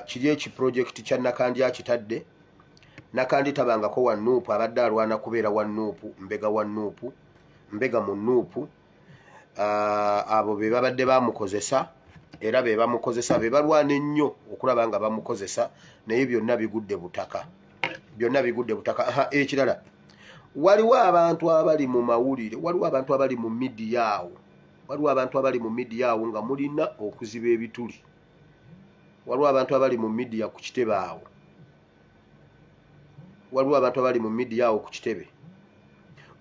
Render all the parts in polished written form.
Kiri eki project kya Nakandi akitadde. Nakandi tabangako wa NUP, abadde alwana kubeera wa NUP, mbega wa NUP, mbega mu NUP. Abo be babadde bamukozesa era be bamukozesa, be balwana ennyo okulaba nga bamukozesa, naye byonna bigudde butaka, byonna bigudde butaka. Aha, ekirala, waliwo abantu abali mu mawulire, waliwo abantu abali mu midiya awo, waliwo abantu abali mu midiya awo nga mulina okuziba ebituli. Waliwo abantu abali mu midiya ku kitebe awo, waliwo abantu abali mu midiya awo ku kitebe,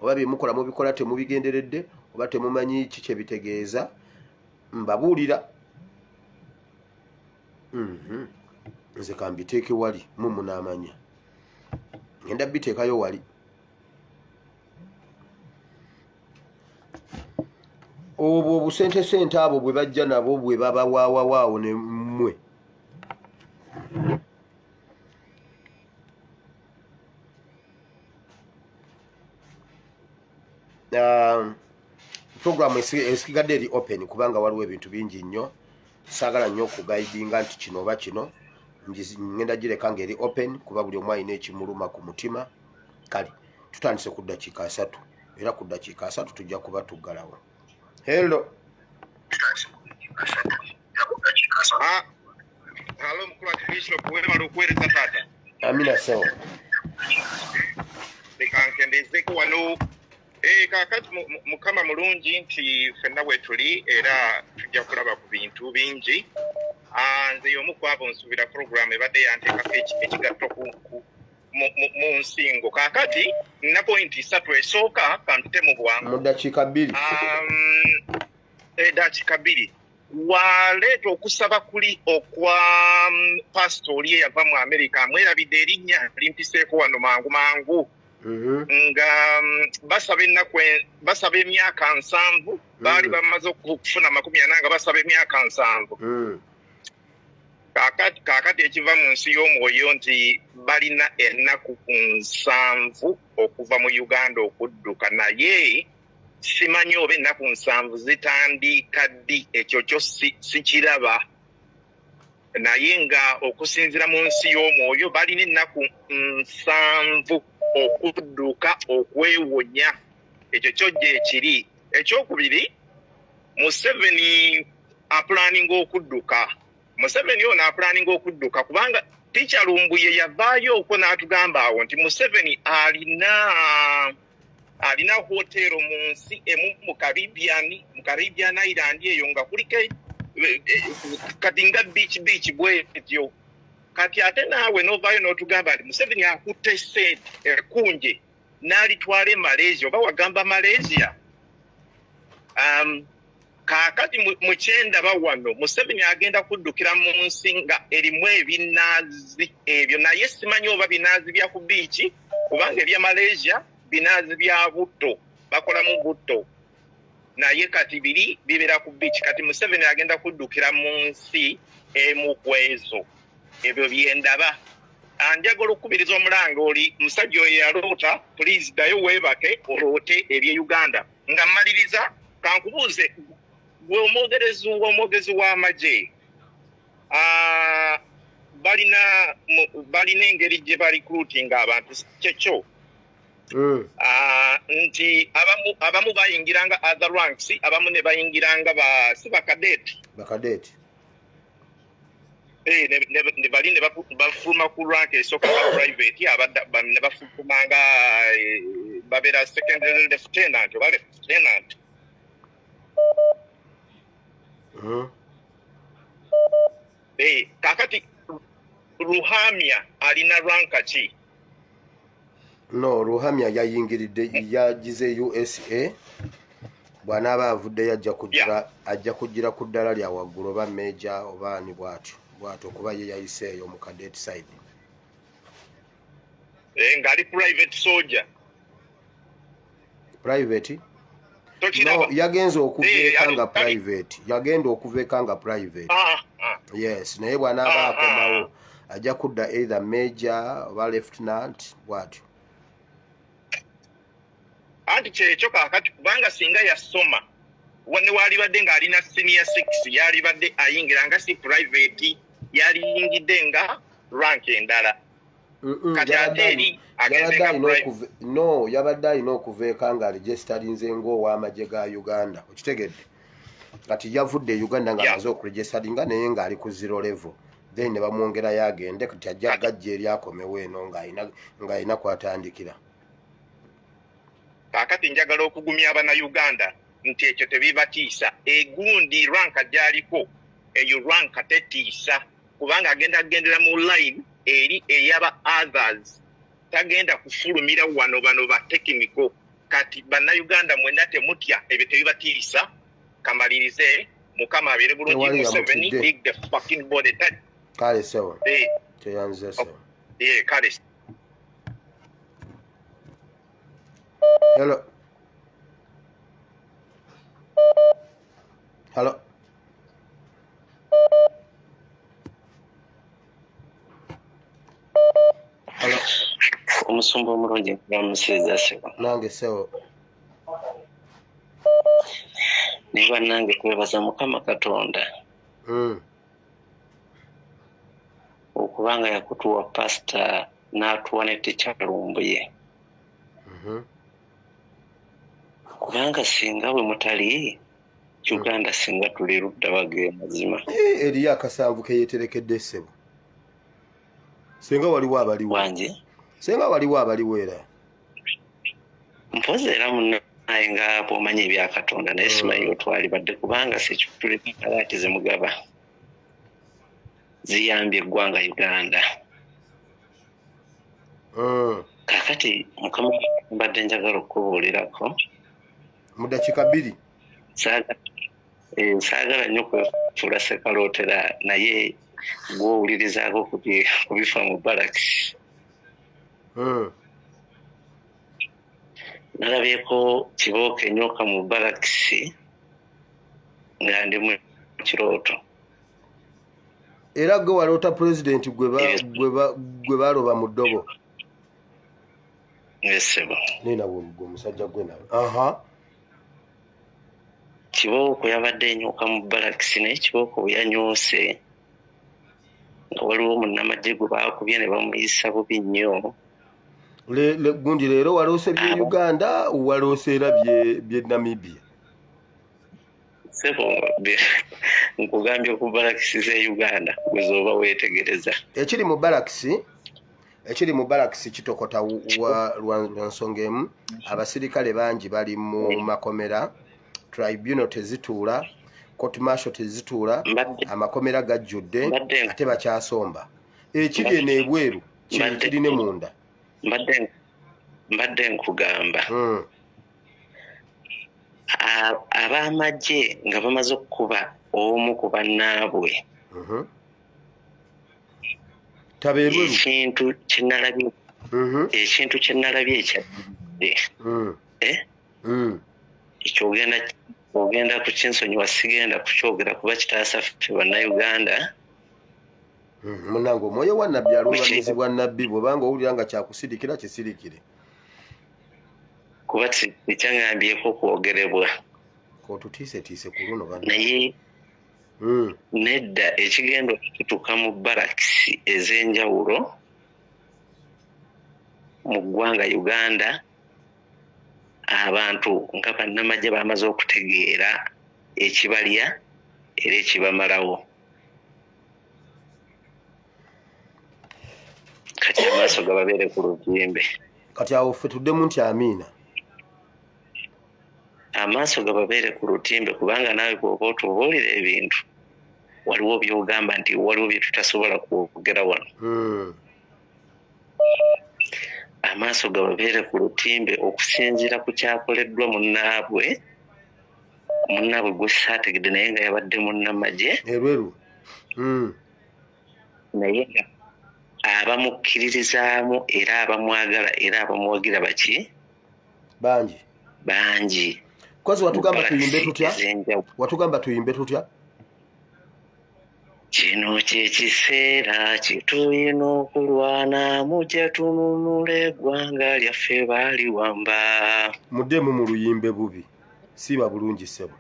oba byemukola mubikola temubigenderedde oba temumanyi ki kyebitegeeza, mbabuulira. Nze kambiteeke wali mu munaamanya, ngenda biteekayo wali. Obwo obusentesente abo bwe bajja nabo bwe babawaawawaawo ne mmwe. Program esigadde eri open kubanga waliwo ebintu bingi nnyo, saagala nnyo okuguidinga nti kino oba kino, ngenda gireka ng'eri open kuba buli omu alina ekimuluma ku mutima. Kale tutandise ku ddakiika 30, era ku ddakiika 30 tujja kuba tuggalawo. Hello. Ah, hello mukulu Archbishop, webale okuweereza taata. Amina ssebo. Leka nkendeezeeko wano. Kaakati Mukama mulungi nti ffenna bwe tuli era tujja kulaba ku bintu bingi. Ah, nze y'omu ku abo nsuubira program ebadde yanteekako ekigatto mu nsingo. Kaakati nina pointi 3. Esooka kampite mu bwangu. Mu ddakiika 2. Eddakiika 2. Waleeta okusaba kuli okwa pastor oli eyava mu America, amwerabidde erinnya, limpiseeko wano mangu mangu. Nga basaba ennaku basaba emyaka 70, baali bamaze okufuna 40 nga basaba emyaka 70. Kaakati ekiva mu nsi y'omwoyo nti balina ennaku 70 okuva mu Uganda okudduka, naye simanyi oba ennaku 70 zitandika ddi, ekyo kyo sikiraba. Naye nga okusinziira mu nsi y'omwoyo balina ennaku 70 okudduka okwewonya, ekyo kyo gye kiri. Ekyokubiri, Museveni apulaninga okudduka. Museveni ono apulaninga okudduka kubanga Teacher Lumbuye yavaayo okwo n'atugamba awo nti Museveni alina hotero mu nsi emu mu Caribbean Island eyo nga kuliko kati nga beach bwetyo. Kati ate naawe n'ovaayo n'otugamba nti Museveni akutte ssente ekkunje n'alitwala e Malaysia, oba wagamba Malaysia. Kaakati mu kyendaba wano Museveni agenda kuddukira mu nsi nga erimu ebinaazi ebyo, naye simanyi oba binaazi bya ku biiki, kubanga ebya Malaysia binaazi bya butto, bakolamu butto, naye kati biri bibeera ku biiki. Kati Museveni agenda kuddukira mu nsi emu ku ezo, ebyo byendaba. Njagala okukubiriza omulanga oli musajja oyo yaloota, please ddayo weebake oloote eby'e Uganda. Nga mmaliriza, kankubuuze gwe omwogezi w'amagye, balina engeri gye barecruitinga abantu, kyekyo? Nti abamu bayingiranga other ranks, abamu ne bayingiranga si ba cadet. Ba cadet. Ne bali ne bafuluma ku rank esooka ba private, abadda ne bafulumanga, babeera secondary lieutenant oba lieutenant. Kaakati Ruhamya alina rank ki? No, Ruhamya yayingiridde, yagize USA, bw'anaaba avuddeyo ajja kugira ku ddala lya waggulu oba major oba ani bw'atyo bw'atyo, kuba ye yayiseeyo mu cadet side. Ng'ali private soldier. Private? Tokiraba? No, yagenze okuva eka nga private, yagenda okuva eka nga private. Yes, naye bw'anaaba akomawo ajja kudda either major oba lieutenant bw'atyo. Anti kyekyo kaakati, kubanga singa yasoma ne waalibadde ng'alina senior 6 yaalibadde ayingira nga si private. Yaliyingidde nga rank endala. Kati ate eri agenze nga no, yabadde alina okuva eka nga aregisterinze ng'ow'amagye ga Uganda, okitegedde? Kati yavudde e Uganda ng'amaze okuregisteringa, naye ng'ali ku zero level, then ne bamwongerayo agende. Kati ajja gajja eri akomewo eno ng'alina kwatandikira. Kaakati njagala okugumya Abannayuganda nti ekyo tebibatiisa. Egundi rank gy'aliko, eyo rank tetiisa, kubanga agenda kugendera mu line eri eyaba others, tagenda kufulumira wano bano ba technical. Kati Bannayuganda mwenna temutya, ebyo tebibatiisa. Kamalirize, Mukama abeere bulungi. Tewali Museveni yamutidde. Lick the fucking body. Kale sebo, teyanze sebo. Kale. Hello, hello, hello. Omusumba omulungi, nkulamusiza sebo. Nange sebo. Naye bannange, kwebaza Mukama Katonda okubanga yakutuwa pasita n'atuwa ne teacher Lumbuye, kubanga singa bwe mutali, Uganda singa tuli ludda wage mazima. Eh, eriyo akasanvu keyeterekedde ssebo, senga waliwo abaliwo. Wange. Senga waliwo abaliwo era. Mpozi era munnaye nga bw'omanyi ebya Katonda, naye simanyi otwalibadde, kubanga security zemugaba ziyambye eggwanga Uganda. Kakati Mukama, mbadde njagala okukubuulirako. Mu dakiika 2. Saagala nnyo kwefuula sekalootera, naye gw'owulirizaako ku bifa mu barracks. Nalabyeko kibooko enyoka mu barracks nga ndi mu kirooto. Era gwe waloota pulezidenti gwe baloba mu ddobo? Esebo. Naye nawe gwe omusajja gwe nawe, aha. Kibooko yabadde enyoka mu barracks, naye kibooko bwe yanyoose nga waliwo munnamagye gwe baakubye ne bamuyisa bubi nnyo. Gundi leero waloose bye Abo. Uganda, waloose era bye Namibia? Sebo, nkugambye ku barracks z'e Uganda, gwe z'oba weetegereza. Ekiri mu barracks kitokota lwa nsonga emu: abasirikale bangi bali mu makomera, tribunal tezituula, court martial tezituula, amakomera gajjudde, ate bakyasomba. Ekiri eno ebweru kiri kiri ne munda. Mbadde nkugamba, ab'amagye nga bamaze okukuba omu ku bannaabwe, Tabeerweru. ekintu kyenalabye, ekintu kyenalabye ekyadde, eh? Ekyo ogenda kukinsonyiwa, sigenda kukyogera kuba kitaasa ffe Bannayuganda. Munange, omwoyo wa nabbi aluŋŋamizibwa nabbi. Bw'obanga owulira nga kyakusirikira, kisirikire. Kuba tekyaŋŋambyeko kwogerebwa. Otutiisetiise ku luno banna. Naye nedda, ekigenda okututuka mu barracks ez'enjawulo mu ggwanga Uganda, abantu nga bannamagye bamaze okutegeera ekibalya era ekibamalawo. Kati amaaso gababeere ku luvimbe. Kati awo ffe tuddemu nti amiina. Amaaso gababeere ku lutimbe, kubanga naawe bw'oba otubuulira ebintu, waliwo by'ogamba nti waliwo bye tutasobola kwogera wano. Amaaso gababeere ku lutimbe okusinziira ku kyakoleddwa munnaabwe gwe saategedde, naye nga yabadde munnamagye. Erweru. Naye nga abamukkiririzaamu era abamwagala era abamuwagira baki? Bangi. Bangi. Kozi watugamba Mu tuyimbe tutya? ez'enjawulo. Watugamba tuyimbe tutya? Kino kyekiseera kyetulina okulwana, mujja tununula eggwanga lyaffe baaliwamba. Muddemu mu luyimbe bubi, siiba bulungi ssebo.